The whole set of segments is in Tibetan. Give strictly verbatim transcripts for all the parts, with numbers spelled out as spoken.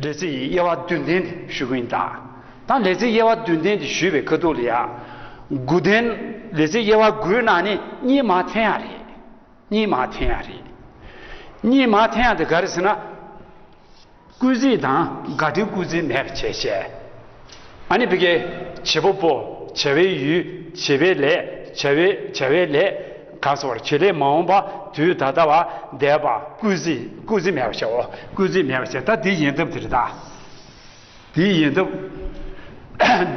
ལས་ཚིག་གི་དབྱེ་བ་བདུན་ལྡན་དེ་ཞུ་གི་ཡིན་ད། ད་ལས་ཚིག་དབྱེ་བ་བདུན་ལྡན་དེ་ཞུས་པའི་ཁ་ཐུག་ལ་ཡ། དགུ་ལྡན། ལས་ཚིག་དབྱེ་བ་དགུའི་ནང་ནས་གཉིས་མར་འཐེན་ཡ་རེད། གཉིས་མར་འཐེན་ཡ་རེད། གཉིས་མར་འཐེན་ཡ་དེ་ག་རེ་ཟེར་ན། སྐུལ་ཚིག་དང་དགག་སྒྲའི་སྐུལ་ཚིག་མེད་པ་བྱས་བྱས། ཨ་ནི་ཕ་གིའི་བྱེད་པ་པོ། བྱ་བའི་ཡུལ། བྱེད་པའི་ལས། བྱ་བའི་བྱ་བའི་ལས། གང་སོགས་བྱེད་ལས་མ་འོངས་པ། དུས་ད་ལྟ་བ། འདས་པ། སྐུལ་ཚིག་སྐུལ་ཚིག་མེད་པ་བྱའོ། སྐུལ་ཚིག་མེད་པ་བྱས། ད་འདི་ཡིན་ཐབས་དེ་རེད་ད། འདི་ཡིན་ཐབས།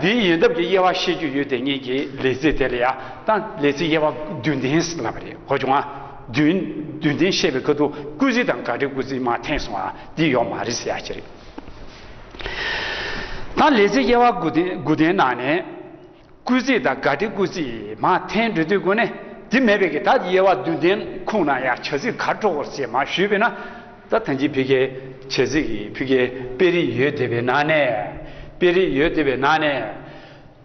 འདི་ཡིན་ཐབས་ཀྱི་དབྱེ་བ་ཤེས་རྒྱུ་ཡོད་དེ་ངེད་ཀྱི་ལས་ཚིག་དེ་ལ་ཡ། ད་ལས་ཚིག་དབྱེ་བ་བདུན་ལྡན་ཟེར་ལབ་པ་རེད། གོ་བྱུང་ང་། བདུན། བདུན་ལྡན་བཤད་པའི་ཁ་ཐུག་སྐུལ་ཚིག་དང་དགག་སྒྲའི་སྐུལ་ཚིག་མར་འཐེན་སོང་ང་། འདི་ཡོད་མ་རེད་ཟེར་ཡ་ཅིག་རེད། ད་ལས་ཚིག་དབྱེ་བ་དགུ་ལྡན་དགུ་ལྡན་ནང་ནས། སྐུལ་ཚིག་དང་དགག་སྒྲའི་སྐུལ་ཚིག་མར་འཐེན་འགྲོ་དུས་སྒོ་ནས་འདི་མེད་པའི་གི་ད་དབྱེ་བ་བདུན་ལྡན་ཁུངས་ན་ཡང་བྱ་ཚིག་ག་འགྲོ་དགོས་ཟེར་མར་ཞུས་པས་ན། ད་ཐང་ཅིག་ཕ་གིའི་བྱ་ཚིག་གི་ཕ་གིའི་དཔེ་རིས་ཡོད་བསྡད་པའི་ནང་ནས། དཔེ་རིས་ཡོད་བསྡད་པའི་ནང་ནས།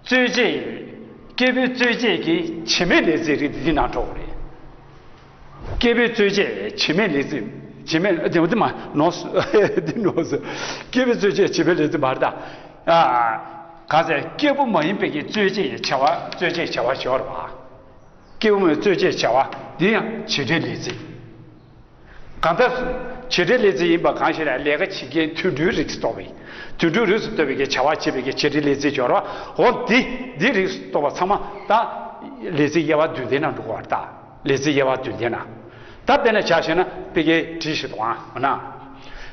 རྩོད་བྱེད། སྐྱེས་བུ་རྩོད་བྱེད་ཀྱི་བྱེད་མེད་ལས་ཚིག་རིགས་འདི་ནང་འགྲོ་དགོས་རེད། སྐྱེས་བུ་རྩོད་བྱེད་བྱེད་མེད་ལས་ཚིག་བྱེད་མེད་དེ་འདི་མ་ནོར་སོང་། འདི་ནོར་སོང་། སྐྱེས་བུ་རྩོད་བྱེད་བྱེད་མེད་ལས་ཚིག་མ་རེད་ད། ཨ། གང་ཟེར། སྐྱེས་བུ་མ་ཡིན་པའི་གི་རྩོད་བྱེད་བྱ་བ། རྩོད་བྱེད་བྱ་བ་ཞོར་བ། སྐྱེས་བུ་མ་ཡིན་རྩོད་བྱེད་བྱ་བ་འདི་ཡང་བྱེད་འབྲེལ་ལས་ཚིག་གང་ལྟར། བྱེད་འབྲེལ་ལས་ཚིག་ཡིན་པ་གང་ཞིག་ལ་ལས་ཀ་བྱེད་མཁན་དུད་འགྲོའི་རིགས་སུ་གཏོགས་པའི། དུད་འགྲོའི་རིགས་སུ་གཏོགས་པའི་གི་བྱ་བ་བྱེད་པའི་གི་བྱེད་འབྲེལ་ལས་ཚིག་ཞོར་བ། འོ་འདི་འདི་རིགས་སུ་གཏོགས་པ་ཚང་མ་ད་ལས་ཚིག་དབྱེ་བ་བདུན་ལྡན་ནང་འགྲོ་དགོས་པ་རེད་ད། ལས་ཚིག་དབྱེ་བ་བདུན་ལྡན་ན། ད་དཔེར་ན་ཆ་བཞག་ན་ཕ་གིའི་བྲིས་ཤིག་དང་། འོ་ན།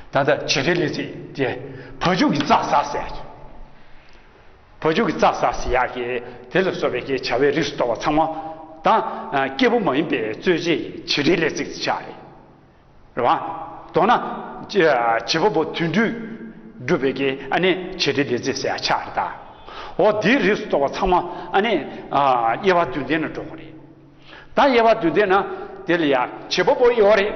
ད་ལྟ་བྱེད་འབྲེལ་ལས་ཚིག་དེ། བ་ཕྱུགས་ཀྱི་རྩྭ་ཟ་ཟེར། བ་ཕྱུགས་ཀྱི་རྩྭ་ཟ་ཟེར་ཡག་གི་དེ་ལ་སོགས་པའི་གི་བྱ་བའི་རིགས་སུ་གཏོགས་པ་ཚང་མ་ད་སྐྱེས་བུ་མ་ཡིན་པའི་རྩོད་བྱེད་ཀྱི་བྱེད་འབྲེལ་ལས་ཚིག་ཅིག་ཆགས་རེད། རེད་བ། མདོར་ན། བྱེད་པ་པོ་དུད་འགྲོས་སྒྲུབ་པའི་གི་ཨ་ནི་བྱེད་འབྲེལ་ལས་ཚིག་ཟེར་ཡག་ཆགས་རེད་ད། འོ་དེའི་རིགས་སུ་གཏོགས་པ་ཚང་མ་ཨ་ནི་དབྱེ་བ་བདུན་ལྡན་ན་འགྲོ་དགོས་རེད། ད་དབྱེ་བ་བདུན་ལྡན་ན་དེ་ལ་ཡ་བྱེད་པ་པོ་ཡོད་རེད།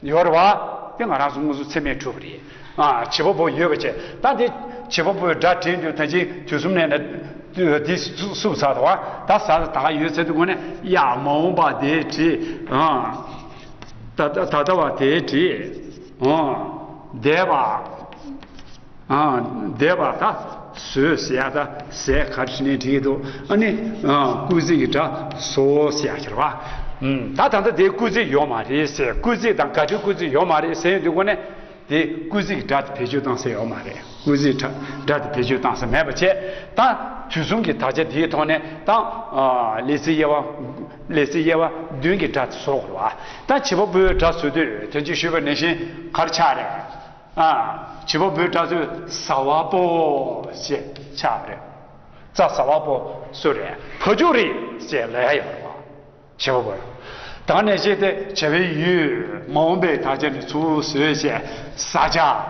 ཡོད་རེད་བ། དེ་ང་རང་ཚོ་དངོས་སུ་ཚད་མས་གྲུབ་པ་རེད། ཨ། བྱེད་པ་པོ་ཡོད་པ་བྱས། ད་དེ་བྱེད་པ་པོའི་སྒྲ་དྲན་དུས་ད་ཅི་དུས་གསུམ་ནས་ན་དེ་བསུབ་ཚར་བ། ད་ཟ་ད་ག་ཡོད་ཚད་དུ་ངོ་ནས་ཡ་མ་འོངས་པ་དེའི་བྲིས། ཨ། ད་ད་ད་ལྟ་བ་དེའི་བྲིས། ཨ། འདས་པ། ཨ། འདས་པ་ད་བཟོས་ཟེར་ཡ། ད་ཟས་ག་རེ་བྲིས་ནས་བྲིས་འདུག་ཨ་ནི། ཨ། སྐུལ་ཚིག་གི་སྒྲ་བཟོ་ཟེར་ཡ་ཁྱེར་བ། ཨུམ། ད་ད་ལྟ་དེ་སྐུལ་ཚིག་ཡོད་མ་རེད་ཟེར། སྐུལ་ཚིག་དང་དགག་སྒྲའི་སྐུལ་ཚིག་ཡོད་མ་རེད་ཟེར་ཡོང་དུས་སྒོ་ནས། དེ་སྐུལ་ཚིག་གི་སྒྲ་དེ་བེད་སྤྱོད་བཏང་ས་ཡོད་མ་རེད། སྐུལ་ཚིག་སྒྲ་སྒྲ་དེ་བེད་སྤྱོད་བཏང་ས་མེད་པ་བྱས། ད་དུས་གསུམ་གྱི་དག་ཆ་དེའི་ཐོག་ནས་ད། ཨ། ལས་ཚིག་དབྱེ་བ། ལས་ཚིག་དབྱེ་བ་བདུན་གྱི་སྒྲ་དེ་བཟོ་དགོས་རེད་བ། ད་བྱེད་པ་པོའི་སྒྲ་བཟོ་དུས་དོན་གཅིག་ཞུས་པ་ནང་བཞིན་ག་རེ་ཆགས་རེད། ཨ། བྱེད་པ་པོའི་སྒྲ་ཚུར་ཟ་བ་པོ་ཞེས་ཆགས་པ་རེད། རྩྭ་ཟ་བ་པོ་སུ་རེད། བ་ཕྱུགས་རེད་ཅེས་ལབ་ཡ་ཡོད་རེད་བ། བྱེད་པ་པོ། ད་ནས་བྱས་ཏེ་བྱ་བའི་ཡུལ་མ་འོངས་པའི་དག་ཆ་ནས་ཚུར་བཟོས་བྱས་ཟ་བྱ།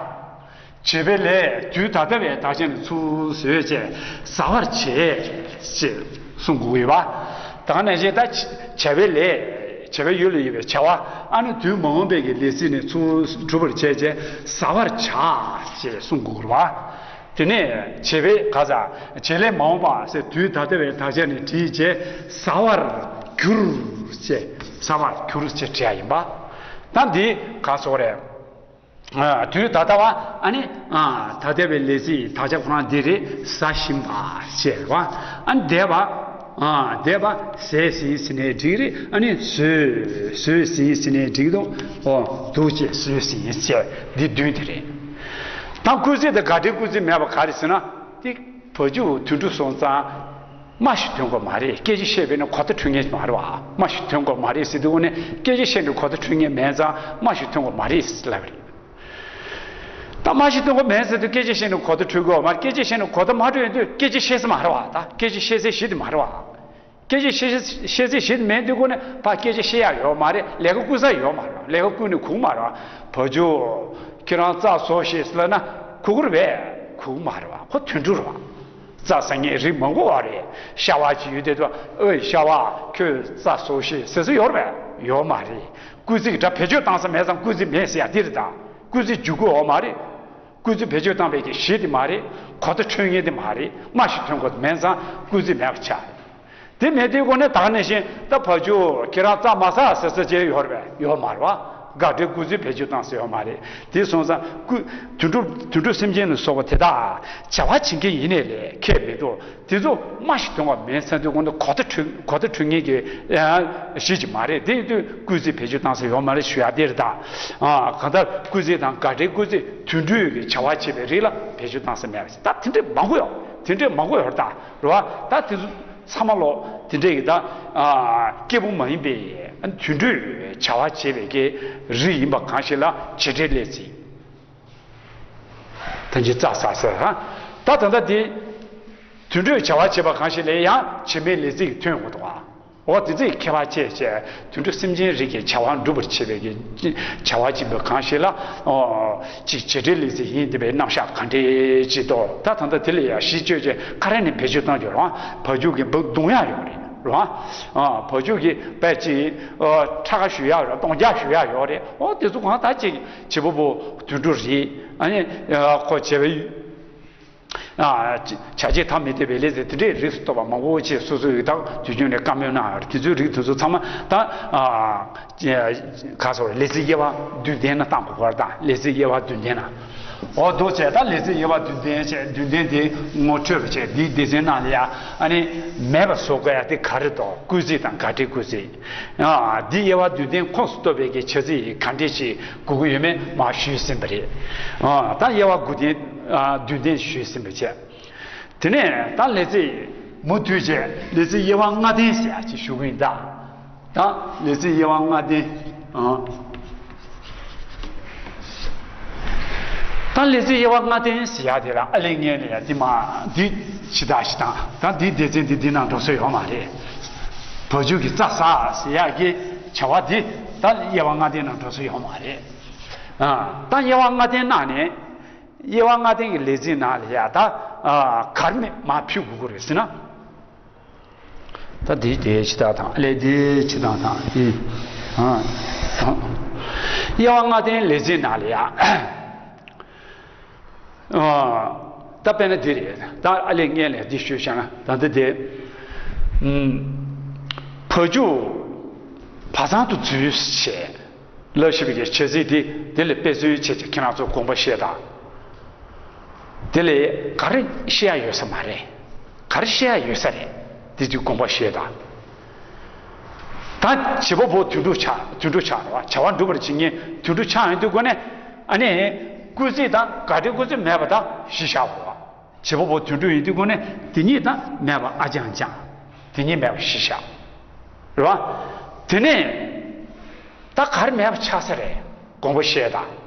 བྱེད་པའི་ལས་དུས་ད་ལྟ་བའི་དག་ཆ་ནས་ཚུར་བཟོས་བྱས་ཟ་བར་བྱེད་ཅེས་གསུང་དགོས་ཡོད་པ། ད་ནས་བྱས་ད་བྱ་བའི་ལས། བྱ་བའི་ཡུལ་ལ་ཡོད་པའི་བྱ་བ། ཨ་ནི་དུས་མ་འོངས་པའི་གི་ལས་ཚིག་ནས་ཚུར་གྲུབ་པར་བྱས་བྱས་ཟ་བར་བྱ་ཅེས་གསུང་དགོས་རེད་བ། དེ་ནས་བྱེད་པའི་ག་ས་བྱེད་ལས་མ་འོངས་པ་ཟེར་དུས་ད་ལྟ་བའི་དག་ཆ་ནས་བྲིས་བྱས་ཟ་བར་གྱུར་ཅེས་ཟ་བར་གྱུར་ཅེས་བྲིས་ཡ་ཡིན་པ། ད་འདི་ག་སོགས་རེད། ཨ། དུས་ད་ལྟ་བ། ཨ་ནི། ཨ། ད་ལྟ་བའི་ལས་ཚིག་དག་ཆ་ཁོ་རང་འདི་རེད། ཟ་བཞིན་པ་ཞེས་པ། ཨ་ནི་འདས་པ། ཨ། འདས་པ་ཟས་ཟིན་ཟིན་ནས་འགྲིག་རེད། ཨ་ནི་ཟོས་ཟོས་ཟིན་ཟིན་ནས་འགྲིག་འདུག་འོ་འདུག་ཅེས་ཟོས་ཟིན་ཅེས་འདི་བདུན་དེ་རེད། ད་སྐུལ་ཚིག་དང་དགག་སྒྲའི་སྐུལ་ཚིག་མེད་པ་ག་རེ་ཟེར་ན། དེ་བ་ཕྱུགས་དུད་འགྲོ་སོང་ཙང་སྨྲ་ཤེས་ཐོན་དགོས་མ་རེད། སྐད་ཆ་བཤད་པས་ན་གོ་བརྡ་འཕྲོད་མཁན་མ་རེད་བ། སྨྲ་ཤེས་ཐོན་དགོས་མ་རེད་ཟེར་དུས་ནས་སྐད་ཆ་བཤད་ནས་གོ་བརྡ་འཕྲོད་མཁན་མེད་ཙང་སྨྲ་ཤེས་ཐོན་དགོས་མ་རེད་ལབ་རེད། ད་སྨྲ་ཤེས་ཐོན་དགོས་མེད་ཟེར་དུས་སྐད་ཆ་བཤད་ནས་གོ་བརྡ་འཕྲོད་དགོས་མ་རེད། སྐད་ཆ་བཤད་ནས་གོ་བརྡ་མ་འཕྲོད་ཡོང་དུས་སྐད་ཆ་བཤད་ས་མ་རེད་བ། ད་སྐད་ཆ་བཤད་སའི་གཞི་དེ་མ་རེད་བ། སྐད་ཆ་བཤད་བཤད་སའི་གཞི་དེ་མེད་དུས་སྒོ་ནས་ཕར་སྐད་ཆ་བཤད་ཡག་ཡོད་མ་རེད། ལས་ཀ་བསྐུལ་ས་ཡོད་མ་རེད། ལས་ཀ་བསྐུལ་ནས་ཁུག་མ་རེད་བ། བ་ཕྱུགས་ཁྱེད་རང་རྩྭ་ཟོ་ཤེས་ལབ་ན་ཁུག་གི་རེད་པས། ཁུག་མ་རེད་བ། ཁོ་དུད་འགྲོ་རེད་བ། རྩྭ་ཟ་མཁན་རིགས་མང་པོ་བ་རེད། ཤ་བ་ཅིག་ཡོད་དེ་དུས་ཨོའི་ཤ་བ་ཁྱོད་རྩྭ་ཟོ་ཤེས་ཟེར་ས་ཡོད་རེད་པས། ཡོད་མ་རེད། སྐུལ་ཚིག་གི་སྒྲ་བེད་སྤྱོད་བཏང་ས་མེད་ཙང་སྐུལ་ཚིག་མེད་ཟེར་ཡ་འདི་རེད་ད། སྐུལ་ཚིག་འཇུག་དགོས་ཡོད་མ་རེད། སྐུལ་ཚིག་བེད་སྤྱོད་བཏང་བའི་གི་གཞི་དེ་མ་རེད། གོ་བརྡ་འཕྲོད་མཁན་དེ་མ་རེད། སྨྲ་ཤེས་ཐོན་དགོས་དེ་མེད་ཙང་སྐུལ་ཚིག་མེད་པ་ཆགས་རེད། དེ་མེད་དུས་སྒོ་ནས་ད་ག་ནང་བཞིན་ད་བ་ཕྱུགས་ཁྱེད་རང་རྩྭ་མ་ཟ་ཟེར་ས་ཅིག་ཡོད་རེད་པས། ཡོད་མ་རེད་བ། དགག་སྒྲའི་སྐུལ་ཚིག་བེད་སྤྱོད་བཏང་ས་ཡོད་མ་རེད། དེ་སོང་ཙང་སྐུ་དུད་འགྲོ་དུད་འགྲོ་སེམས་ཅན་ལ་སོགས་པ་དེ་དག་བྱ་བ་བྱེད་མཁན་ཡིན་ནའི་ལས་ཁྱད་མི་འདུག་དེ་ཚོ་སྨྲ་ཞིག་དོན་པ་མིན་ས་དུས་ཁོ་ན་གོ་བརྡ་འཕྲོད་གོ་བརྡ་འཕྲོད་མཁན་གྱི་གཞི་ཅིག་མ་རེད། དེ་ཡིན་དུས་སྐུལ་ཚིག་བེད་སྤྱོད་བཏང་ས་ཡོད་མ་རེད་ཞུ་ཡ་དེ་རེད་ད། གང་ལྟར་སྐུལ་ཚིག་དང་དགག་སྒྲའི་སྐུལ་ཚིག་དུད་འགྲོའི་གི་བྱ་བ་བྱེད་པའི་རིགས་ལ་བེད་སྤྱོད་བཏང་ས་མེད་པ་ཞིག་ད་དེ་འདྲས་མང་པོ་ཡོད། དེ་འདྲས་མང་པོ་ཡོད་རེད་ད། རེད་བ། ད་དེ་ཚོ་ཚང་མ་ལོ་དེ་འདྲས་ཀྱི་ད་སྐྱེས་བུ་མ་ཡིན་པའི་དུད་འགྲོའི་བྱ་བ་བྱེད་པའི་གི་རིགས་ཡིན་པ་གང་ཞིག་ལ་བྱེད་འབྲེལ་ལས་ཚིག་ད་ཅི་ཙག་ཙག་ཟེར་ཧ། ད་ད་ལྟ་དེ་དུད་འགྲོའི་བྱ་བ་བྱེད་པ་གང་ཞིག་ལ་ཡང་བྱེད་མེད་ལས་ཚིག་ཐོན་དགོས་འདུག་ཨ། འོ་དེ་ཚིག་ཁྱད་པར་ཕྱེ་བྱས་དུད་འགྲོ་སེམས་ཅན་རིགས་ཀྱི་བྱ་བ་འགྲུབ་པར་བྱེད་པའི་གི་བྱ་བ་བྱེད་པ་གང་ཞིག་ལ་ཨོ་ཅིག་བྱེད་འབྲེལ་ལས་ཚིག་ཡིན་བསྡད་པའི་རྣམ་གཞག་ག་འདྲས་ཅིག་འདུག་ད་ད་ལྟ་དེ་ལ་ཡང་གཞི་བཅོལ་བྱས་ཁ་རས་ནས་བེད་སྤྱོད་གཏོང་རྒྱུ་རང་བ་རྒྱུག་གི་འབུ་རྡུང་ཡག་ཡོད་རེད་རང་བ་བ་རྒྱུག་གི་པད་ཅིག་ཁྲ་ཁ་ཞུ་ཡག་རེད། གཏོང་རྒྱག་ཞུ་ཡག་ཡོད་རེད། ཨོ་དེ་ཚོ་གང་ད་ཅིག་བྱེད་པ་པོ་དུད་འགྲོ་རེད། ཨ་ནི་ཁོ་བྱེད་པའི། བྱ་བྱེད་ཐ་མི་དད་པའི་ལས་ཟེར་དེ་འདྲའི་རིགས་སུ་གཏོགས་པ་མང་པོ་ཅིག་སོ་སོའི་དང་དུས་རྒྱུན་ནས་བཀའ་མོལ་གནང་ཡོད་རེད། དེ་ཚོའི་རིགས་དེ་ཚོ་ཚང་མ་ད་ག་སོགས་ལས་ཚིག་དབྱེ་བ་བདུན་ལྡན་ན་བཏང་དགོས་པར་དང་ལས་ཚིག་དབྱེ་བ་བདུན་ལྡན་ན། འོ་འདུག་བྱས་ད་ལས་ཚིག་དབྱེ་བ་བདུན་ལྡན་བྱས་བདུན་ལྡན་དེ་ངོ་འཕྲོད་པ་བྱས་འདིའི་སྡེ་ཚན་ནང་ལ་ཡ་ཨ་ནི་མེད་པ་བཟོ་དགོས་ཡ་དེ་ག་རེ་འདུག་སྐུལ་ཚིག་དང་དགག་སྒྲའི་སྐུལ་ཚིག་འདི་དབྱེ་བ་བདུན་ལྡན་ཁོངས་སུ་གཏོགས་པའི་གི་བྱ་ཚིག་ག་འདྲས་ཤིག་དགོས་ཀྱི་ཡོད་མེད་མར་ཞུས་ཟིན་པ་རེད། ད་དབྱེ་བ་དགུ་ལྡན་བདུན་ལྡན་ཞུས་ཟིན་པ་བྱས། དེ་ནས་ད་ལས་ཚིག་མུ་མཐུད་བྱས་ལས་ཚིག་དབྱེ་བ་ལྔ་ལྡན་ཟེར་ཡ་ཅིག་ཞུ་གི་ཡིན་ད། ད་ལས་ཚིག་དབྱེ་བ་ལྔ་ལྡན། ད་ལས་ཚིག་དབྱེ་བ་ལྔ་ལྡན་ཟེར་ཡ་དེ་ལ་ཨ་ལས་ངན་ལས་ཡ་དེ་མ་འདི་ཇི་ལྟ་ཞིག་དང་ད་འདི་སྡེ་ཚན་འདི་འདི་ནང་འགྲོ་ས་ཡོད་མ་རེད། བ་རྒྱུག་གི་ཙག་ཙག་ཟེར་ཡ་གི་བྱ་བ་འདི་ད་དབྱེ་བ་ལྔ་ལྡན་ནང་འགྲོ་ས་ཡོད་མ་རེད། ད་དབྱེ་བ་ལྔ་ལྡན་ནང་ནས། དབྱེ་བ་ལྔ་ལྡན་གྱི་ལས་ཚིག་ནང་ལ་ཡ་ད་གར་མེད་མ་ཕུད་དགོས་ཀྱི་རེད་ཟེར་ན། ད་འདི་དེ་ཕྱི་དག་དང་ལས་འདི་ཕྱི་དག་དང་འདི་དབྱེ་བ་ལྔ་ལྡན་ལས་ཚིག་ནང་ལ་ཡ་ད་དཔེར་ན་འདི་རེད། ད་ཨ་ལས་ངན་ལས་འདི་ཞུས་བྱས་ན་ད་འདི་དེ་བ་རྒྱུག་བ་ཚང་དུ་འཛུལ་བྱས། ལབ་ཞེས་པའི་བྱ་ཚིག་དེ་དེ་ལ་དཔེ་མཚོན་བྱས་ཀྱི་ཁྱེད་རང་ཚོ་དགོངས་པ་བཞེས་དང་། དེ་ལས་ག་རེ་བཤད་ཡ་ཡོད་ས་མ་རེད། ག་རེ་བཤད་ཡ་ཡོད་ས་རེད། དེ་དུས་དགོངས་པ་བཞེས་དང་། ད་བྱེད་པ་པོ་དུད་འགྲོ་ཆགས་དུད་འགྲོ་ཆགས་རེད་བ། བྱ་བ་འགྲུབ་པར་བྱེད་མཁན་དུད་འགྲོ་ཆགས་ཡོང་དུས་ཀོ་ནས་ཨ་ནི་སྐུལ་ཚིག་དང་དགག་སྒྲའི་སྐུལ་ཚིག་མེད་པ་དང་གཞི་བཞག་དགོས་བ། བྱེད་པ་པོ་དུད་འགྲོ་ཡིན་དུས་ཀོ་ནས་དེ་གཉིས་དང་མེད་པ་ཨ་ཅང་ཅང་། དེ་གཉིས་མེད་པ་གཞི་བཞག་རེད་བ། དེ་ནས་ད་ག་རེ་མེད་པ་ཆགས་ས་རེད། དགོངས་པ་བཞེས་དང་།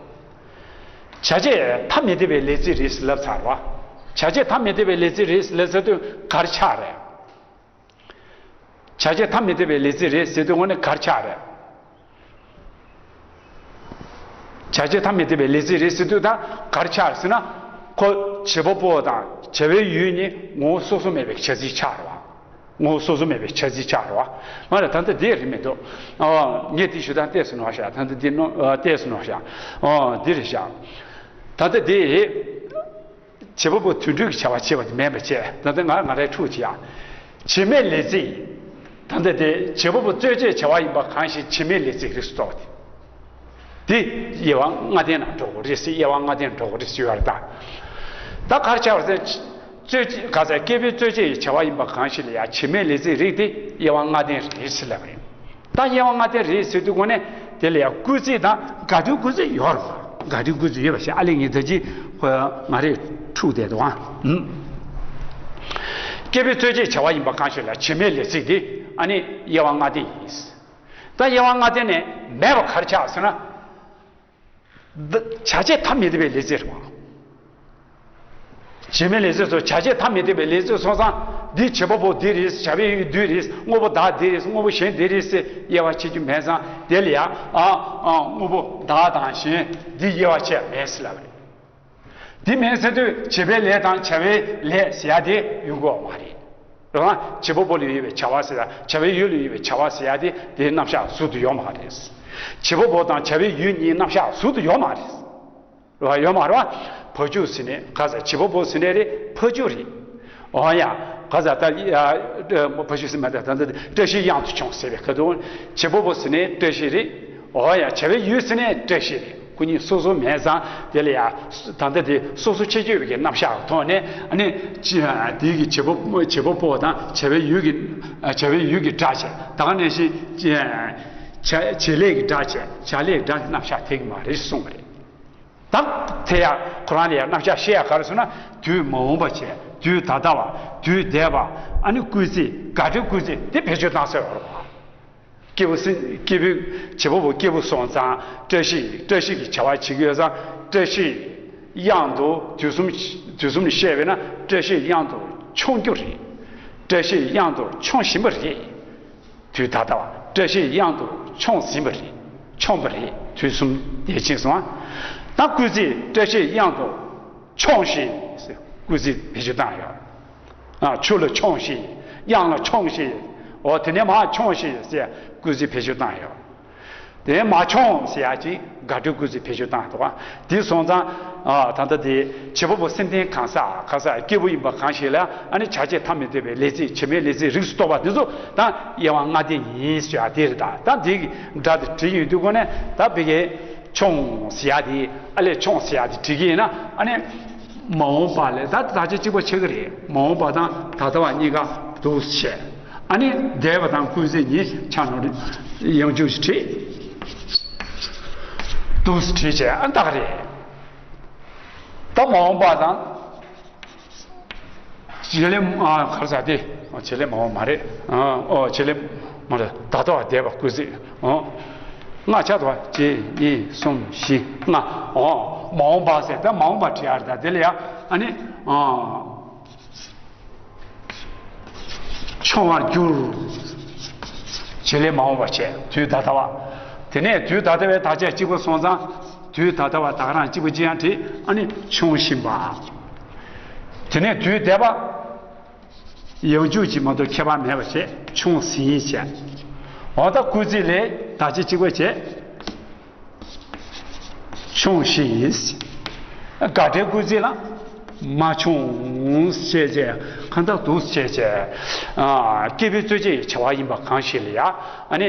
བྱ་བྱེད་ཐ་མི་དད་པའི་ལས་ཚིག་རེད་ལབ་ཚར་བ། བྱ་བྱེད་ཐ་མི་དད་པའི་ལས་ཚིག་རེད་ལབ་ཚར་དུས་ག་རེ་ཆགས་རེད། བྱ་བྱེད་ཐ་མི་དད་པའི་ལས་ཚིག་རེད་ཟེར་དུས་དངོས་གནས་ག་རེ་ཆགས་རེད། བྱ་བྱེད་ཐ་མི་དད་པའི་ལས་ཚིག་རེད་ཟེར་དུས་ད་ག་རེ་ཆགས་ཟེར་ན། ཁོ་བྱེད་པ་པོ་དང་བྱ་བའི་ཡུལ་གཉིས་ངོ་བོ་སོ་སོ་མེད་པའི་བྱ་ཚིག་ཆགས་རེད་བ། ངོ་བོ་སོ་སོ་མེད་པའི་བྱ་ཚིག་ཆགས་རེད་བ། མ་རེད་ད་ལྟ་དེ་རེད་མི་འདུག་ཨ། ངས་དེ་ཞུ་དང་ལྟས་སུ་ནོར་ཤག་ད་ལྟ་དེ་ནོ་ལྟས་སུ་ནོར་ཤག་ཨོ་འདི་རེད་ཤག་ད་ལྟ་དེ། བྱེད་པ་པོ་དུད་འགྲོའི་བྱ་བ་བྱེད་པ་དེ་མེད་པ་བྱས་ད་ལྟ་ང་ང་རའི་ཕྲུག་བྱེད་ཡ། བྱེད་མེད་ལས་ཚིག་ད་ལྟ་དེ་བྱེད་པ་པོ་རྩོད་བྱེད་བྱ་བ་ཡིན་པ་གང་ཞིག་བྱེད་མེད་ལས་ཚིག་རིགས་སུ་གཏོགས་ཏེ། དེ་དབྱེ་བ་ལྔ་ལྡན་ན་འགྲོ་དགོས་རེད་ཟེར། དབྱེ་བ་ལྔ་ལྡན་འགྲོ་དགོས་རེད་ཟེར་བ་རེད་ད། ད་གར་བྱ་བ་ཟེར། རྩོད་བྱེད་ག་ཟེར་སྐྱེས་བུའི་རྩོད་བྱེད་ཀྱི་བྱ་བ་ཡིན་པ་གང་ཞིག་ལ་ཡང་བྱེད་མེད་ལས་ཚིག་རིགས་དེ་དབྱེ་བ་ལྔ་ལྡན་རེད་ཟེར་ལབ་པ་རེད། ད་དབྱེ་བ་ལྔ་ལྡན་རེད་ཟེར་དུས་སྒོ་ནས་དེ་ལ་ཡང་སྐུལ་ཚིག་དང་དགག་སྒྲའི་སྐུལ་ཚིག་ཡོད་རེད། དགག་སྒྲའི་སྐུལ་ཚིག་ཡོད་པ་ཞིག་ཨ་ལས་ངས་ད་ཅི་ཁོ་ང་རེ་ཕྲུག་བསྡད་འདུག་ཨང་། སྐྱེས་བུའི་རྩོད་བྱེད་བྱ་བ་ཡིན་པ་གང་ཞིག་ལ་བྱེད་མེད་ལས་ཚིག་དེ་ཨ་ནི་དབྱེ་བ་ལྔ་ལྡན་ཡིན། ད་དབྱེ་བ་ལྔ་ལྡན་ནས་མེད་པ་ག་རེ་ཆགས་ཟེར་ན། འདི་བྱ་བྱེད་ཐ་མི་དད་པའི་ལས་ཚིག་རེད་བ། བྱེད་མེད་ལས་ཚིག་སོགས་བྱ་བྱེད་ཐ་མི་དད་པའི་ལས་ཚིག་སོང་ཙང་འདི་བྱེད་པ་པོ་འདི་རེད། བྱ་བའི་ཡུལ་འདི་རེད། དངོས་པོ་བདག་འདི་རེད། དངོས་པོ་གཞན་འདི་རེད་ཟེར་དབྱེ་བ་ཕྱེ་རྒྱུ་མེད་ཙང་དེ་ལ་ཡང་ཨ་ཨ་དངོས་པོ་བདག་དང་གཞན་འདི་དབྱེ་བ་ཕྱེ་མེད་ཟེར་ལབ་རེད། དེ་མིན་ཟེར་དུས་བྱེད་པའི་ལས་དང་བྱ་བའི་ལས་ཟེར་ཡ་དེ་ཡོང་གི་ཡོད་མ་རེད། རེད་བ། བྱེད་པ་པོ་ལ་ཡོད་པའི་བྱ་བ་ཟེར་ཡ་བྱ་བའི་ཡུལ་ལ་ཡོད་པའི་བྱ་བ་ཟེར་ཡ་དེ་དེའི་རྣམ་གཞག་ཟུར་དུ་ཡོད་མ་རེད། བྱེད་པ་པོ་དང་བྱ་བའི་ཡུལ་གཉིས་རྣམ་གཞག་ཟུར་དུ་ཡོད་མ་རེད། རེད་བ། ཡོད་མ་རེད་བ། བ་རྒྱུག་ཟེར་ནས་ག་ཟེར་བྱེད་པ་པོ་ཟེར་ནས་རེད། བ་རྒྱུག་རེད། འོ་ཡ། ག་ཟེར་ད་ཡ་བ་རྒྱུག་ཟེར་མ་ད་ད་ད་བཀྲ་ཤིས་གཡང་དུ་བྱོན་ཟེར་བའི་ཁ་ཐུག་བྱེད་པ་པོ་ཟེར་ནས་བཀྲ་ཤིས་རེད། འོ་ཡ། བྱ་བའི་ཡུལ་ཟེར་ནས་བཀྲ་ཤིས་རེད། སྐུ་ཉིད་སོ་སོ་མེད་ཙང་དེ་ལ་ཡ། ད་ལྟ་དེ་སོ་སོ་ཁྱད་ཆོས་ཀྱི་རྣམ་གཞག་ཐོག་ནས་ཨ་ནི་ཅི་དེ་གི་བྱེད་པོ་བྱེད་པོ་པོ་དང་བྱ་བའི་ཡུལ་གྱི་བྱ་བའི་ཡུལ་གྱི་སྒྲ་བྱས། ད་ག་ནང་བཞིན་བྱ་བྱེད་ལས་ཀྱི་སྒྲ་བྱས། བྱ་ལས་སྒྲ་རྣམ་གཞག་དེ་གི་མ་རེད་གསུངས་པ་རེད། ད་དེ་ཡང་ཁོ་རང་ལ་ཡང་རྣམ་གཞག་བཤད་ཡ་ག་རེ་ཟེར་ན། དུས་མ་འོངས་པ་བྱས། དུས་ད་ལྟ་བ། དུས་འདས་པ། ཨ་ནི་སྐུལ་ཚིག་དགག་སྒྲའི་སྐུལ་ཚིག་དེ་བེད་སྤྱོད་བཏང་ས་ཡོད་རེད་བ། སྐྱེས་བུ་སེམས། སྐྱེས་བུ་བྱེད་པ་པོ་སྐྱེས་བུ་སོང་ཙང་བཀྲ་ཤིས། བཀྲ་ཤིས་ཀྱི་བྱ་བ་བྱེད་ཀྱི་ཡོད་ཙང་བཀྲ་ཤིས་གཡང་དུ། དུས་གསུམ་དུས་གསུམ་ནས་བཤད་པས་ན་བཀྲ་ཤིས་གཡང་དུ་མཆོང་རྒྱུ་རེད། བཀྲ་ཤིས་གཡང་དུ་མཆོང་བཞིན་པ་རེད། དུས་ད་ལྟ་བ། བཀྲ་ཤིས་གཡང་དུ་མཆོང་ཟིན་པ་རེད། མཆོང་བ་རེད། དུས་གསུམ་ཡེ་ཕྱིན་སོང་། ད་སྐུལ་ཚིག་བཀྲ་ཤིས་གཡང་དུ་མཆོངས་ཤིག་ཟེར་སྐུལ་ཚིག་བེད་སྤྱོད་བཏང་ཡོད། ཨ། ཆུ་ལ་མཆོངས་ཤིག། གཡང་ལ་མཆོངས་ཤིག། འོ་དེ་ནས་མར་མཆོངས་ཤིག་ཟེར་སྐུལ་ཚིག་བེད་སྤྱོད་བཏང་ཡོད། དེ་མ་མཆོངས་ཟེར་ཡག་ཅིག་དགག་སྒྲའི་སྐུལ་ཚིག་བེད་སྤྱོད་བཏང་འདུག་ག་དེ་སོང་ཙང་། ཨ། ད་ལྟ་དེ་བྱེད་པ་པོ་སེམས་ལྡན་གང་ཟག་གང་ཟག་སྐྱེས་བུ་ཡིན་པ་གང་ཞིག་ལ་ཨ་ནི་བྱ་བྱེད་ཐ་མི་དད་པའི་ལས་ཚིག་བྱེད་མེད་ལས་ཚིག་རིགས་སུ་གཏོགས་པ་དེ་ཚོ་ད་དབྱེ་བ་ལྔ་ལྡན་ཡིན་ཟེར་ཡག་དེ་རེད། ད་ད་དེ་གི་སྒྲ་དེ་བྲིས་ཡོང་དུས་ཀོ་ནས་ད་བི་གའི་མཆོངས་ཟེར་ཡག་དེ། ཨ་ལས་མཆོངས་ཟེར་ཡག་དེ་བྲིས་ཀྱི་ཡིན་ན། ཨ་ནི་མ་འོངས་པ་ལས། ད་དག་ཆ་གཅིག་པ་ཆགས་ཀྱི་རེད། མ་འོངས་པ་དང་ད་ལྟ་བ་གཉིས་ཀ་འདུག་སེ་བྱས། ཨ་ནི་འདས་པ་དང་སྐུལ་ཚིག་གཉིས་ཆ་ནོར་ཡང་འཇུག་ཅིག་བྲིས། འདུག་སེ་བྲིས་བྱས། ཨ། ད་ག་རེད། ད་མ་འོངས་པ་དང་བྱེད་ལས། ཨ། ག་རེ་ཟེར་དེ། བྱེད་ལས་མ་འོངས་མ་རེད། ཨ། ཨོ། བྱེད་ལས་མ་རེད། ད་ལྟ་བ་འདས་པ་སྐུལ་ཚིག། ཨོ། ལྔ་ཆགས་འདུག་བ། གཅིག་གཉིས། གསུམ། བཞི། ལྔ། ཨོ། མ་འོངས་པ་ཟེར། ད་མ་འོངས་པ་བྲིས་ཡག་རེད། ད་དེ་ལ་ཡ་ཨ་ནི། ཨོ། མཆོང་བར་འགྱུར། བྱེད་ལས་མ་འོངས་པ་བྱས། དུས་ད་ལྟ་བ། དེ་ནས་དུས་ད་ལྟ་བའི་དག་ཆ་གཅིག་པ་སོང་ཙང་། དུས་ད་ལྟ་བ་ད་ག་རང་གཅིག་པ་ཅི་ཡང་བྲིས། ཨ་ནི་མཆོང་བཞིན་པ། དེ་ནས་དུས་འདས་པ། ཡང་འཇུག་ཅིག་མ་གཏོགས་ཁྱད་པར་མེད་པ་བྱས། མཆོང་ཟིན་བྱས། འོ། ད་སྐུལ་ཚིག་ལས་དག་ཆ་གཅིག་པ་བྱས། མཆོང་བཞིན་ཡིན། དགག་སྒྲའི་སྐུལ་ཚིག་ལ་མ་མཆོངས་ཞེས་བྱས། གང་ལྟར་འདུག་ཞེས་བྱས། ཨ། སྐྱེས་བུའི་རྩོད་བྱེད་ཀྱི་བྱ་བ་ཡིན་པ་གང་ཞིག་ལ་ཡ། ཨ་ནི་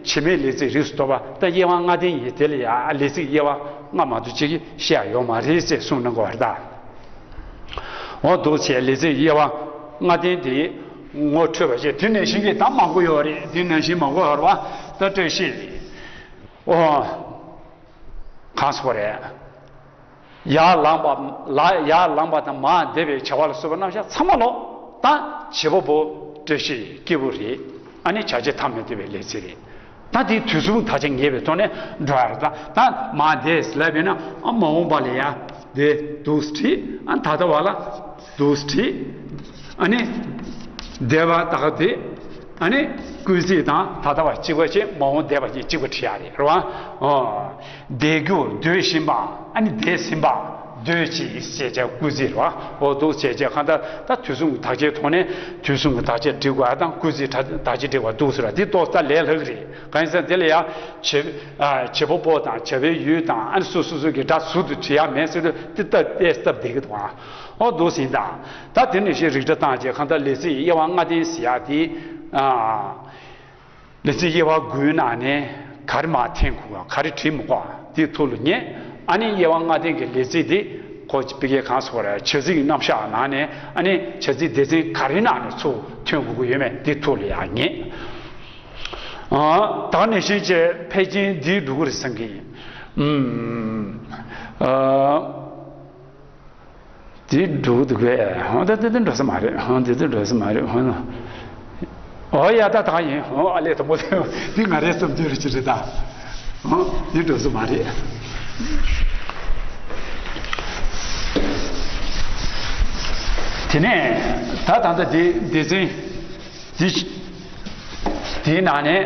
བྱེད་མེད་ལས་ཚིག་རིགས་སུ་གཏོགས་པ་དང་དབྱེ་བ་ལྔ་ལྡན་ཡིན། དེ་ལ་ཡ་ལས་ཚིག་དབྱེ་བ་ལྔ་མ་གཏོགས་གཅིག་བཤད་ཡ་ཡོད་མ་རེད་ཅེས་གསུངས་གནང་གི་ཡོད་རེད་ད། འོ། འདུག་སེ་ལས་ཚིག་དབྱེ་བ་ལྔ་ལྡན་དེ་ངོ་འཕྲོད་པ་བྱས། དེ་ནང་བཞིན་གྱི་ད་མང་པོ་ཡོད་རེད། དེ་ནང་བཞིན་མང་པོ་ཡོད་རེད་བ། ད་བཀྲ་ཤིས། ཨོ། གང་སོགས་རེད། ཡར་ལངས་པ་ལ། ཡར་ལངས་པ་དང་མར་འདེབས་པའི་བྱ་བ་ལ་སོགས་པ་རྣམ་གཞག་ཚང་མ་ལོག་ད་བྱེད་པ་པོ་བཀྲ་ཤིས་སྐྱེས་བུ་རེད། ཨ་ནི་བྱ་བྱེད་ཐ་མི་དད་པའི་ལས་ཚིག་རེད། ད་དེ་དུས་གསུམ་དག་ཆ་ངེས་པའི་ཐོག་ནས་འགྲོ་ཡ་རེད། ད་ད་མར་འདེབས་ལབ་པས་ན། ཨ། མ་འོངས་པ་ལ་ཡ་དེ་འདུག་སེ་བྲིས། ཨ། ད་ལྟ་བ་ལ་འདུག་སེ་བྲིས། ཨ་ནི་འདས་པ་དག་དེ། ཨ་ནི་སྐུལ་ཚིག་དང་ད་ལྟ་བ་གཅིག་པ་བྱས། མ་འོངས་འདས་པ་གཉིས་གཅིག་པ་བྲིས་ཡ་རེད། རེད་བ། ཨོ། འདས་རྒྱུ་སྡོད་བཞིན་པ། ཨ་ནི་འདས་ཟིན་པ་སྡོད་ཅིག་ཞེས་བྱ་སྐུལ་ཚིག་རེད་བ། འོ། འདུག་སེ་བྱས། གང་ལྟར་ད་དུས་གསུམ་གྱི་དག་ཆའི་ཐོག་ནས་དུས་གསུམ་གྱི་དག་ཆ་འབྲི་དགོས་ཡ་དང་སྐུལ་ཚིག་དག་ཆ་འབྲི་དགོས་འདུག་ཟེར་བ་དེ་ཏོག་ཙམ་ལས་སླ་གི་རེད། གང་ཡིན་ཟེར་ན་དེ་ལ་ཡ་བྱེད། ཨ། བྱེད་པ་པོ་དང་བྱ་བའི་ཡུལ་དང་། ཨ་ནི་སོ་སོ་སོ་གི་སྒྲ་ཟུར་དུ་བྲིས་ཡ་མེད་ཟེར་དུས་དེ་སྟབས་བདེ་སྟབས་བདེ་གི་འདུག་ཨ། འོ། འདུག་སེ་ཡིན་ད། ད་དེ་ནས་ཞེས་རིགས་འདྲ་བཏང་བྱས། གང་ལྟར་ལས་ཚིག་དབྱེ་བ་ལྔ་ལྡན་ཟེར་ཡ་དེ། ཨ། ལས་ཚིག་དབྱེ་བ་དགུའི་ནང་ནས་ག་རེ་མར་འཐེན་དགོས་པ། ག་རེ་བྲིས་མི་དགོས་པ་དེ་ཐུགས་ལ་ངེས། ཨ་ནི་དབྱེ་བ་ལྔ་ལྡན་གྱི་ལས་ཚིག་དེ་ཁོ་བི་གའི་གང་སོགས་རེད། བྱ་ཚིག་གི་རྣམ་གཞག་ནང་ནས། ཨ་ནི་བྱ་ཚིག་སྡེ་ཚན་ག་རེའི་ནང་ནས་ཚུར་འཐེན་དགོས་ཀྱི་ཡོད་མེད་དེ་ཐུགས་ལ་ཡ་ངེས། ཨ། ད་ནས་བཤད་བྱས་ཕལ་ཆེར་འདིའི་འགྲོ་གི་རེད་བསམ་གྱི་ཡིན། ཨུམ། ཨ། དེ་འགྲོ་གི་འདུག་གས། ཧང་། ད་དེ་དེ་འགྲོ་ས་མ་རེད། ཧང་། དེ་དེ་འགྲོ་ས་མ་རེད། ཧང་། ཨོ་ཡ། ད་ད་ཡིན། ཧང་། ཨ་ལས། དང་པོ་དེ་ང་རའི་བསམ་ཚུལ་རེད་ཅི་རེད་ད། ཧང་། དེ་འགྲོ་ས་མ་རེད། དེ་ནས་ད་ད་ལྟ་དེ་སྡེ་ཚན་དེ་དེའི་ནང་ནས་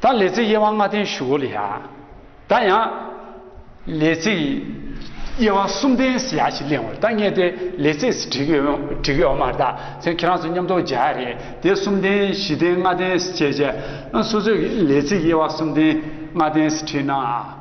ད་ལས་ཚིག་དབྱེ་བ་ལྔ་ལྡན་ཞུ་གོ་ལ་ཡ། ད་ཡང་ལས་ཚིག་དབྱེ་བ་གསུམ་ལྡན་ཟེར་ཡ་ཞིག་གླེང་བ་རེད། ད་ངས་དེ་ལས་ཚིག་ཟེར་བྲིས་ཀྱི་ཡོད། བྲིས་ཀྱི་ཡོད་མ་རེད། ད་ཚེ་ཁྱེད་རང་ཚོ་མཉམ་དུ་སྦྱར་ཡ་རེད། དེ་གསུམ་ལྡན་བཞི་ལྡན་ལྔ་ལྡན་ཟེར་བྱས་བྱས། སོ་སོས་ལས་ཚིག་དབྱེ་བ་གསུམ་ལྡན་ལྔ་ལྡན་ཟེར་བྲིས་ན།